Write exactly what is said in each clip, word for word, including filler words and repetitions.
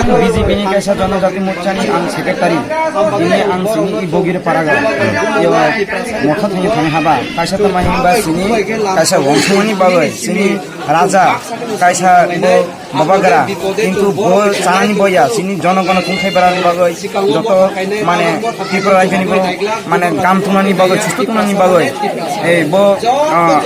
B J P ni kaisa Janajati Morcha ni ang secretary. Bini ang sini i Bogir Paraga. Yo, motha thani thani haba. Kaisa tama himba sini kaisa wangsumani bagwi, sini raja, kaisa bo babagra. Kintu bo chani boya, sini jonogono tungthai barani bagwi, joto mane Tripura rajyoni bo mane gam tunani bagwi, susto tunani bagwi. Ei bo, ah,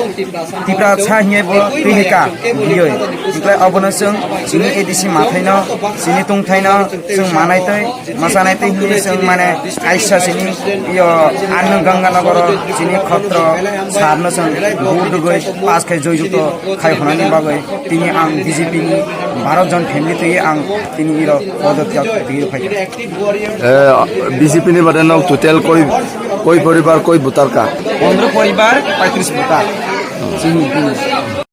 Tipra sa hiye bo tihika biyoi. Onkhlai obono chwng sini A D C mathaino, sini tungthaino chwng manai tei, masanai tei hinwi chwng mane kaisa sini yo Arnw Ganganagaro sini khotro sarno chwng vote rwgwi pass khai joyjukto khai honani bagwi tini ang B J P ni baro jon family twi ang tini iro podotyag twi rw phaikha. Eh, B J P ni bade nok total koi, koi poribar, koi voter ka? Pondro poribar, paitris voter. Chini, chini.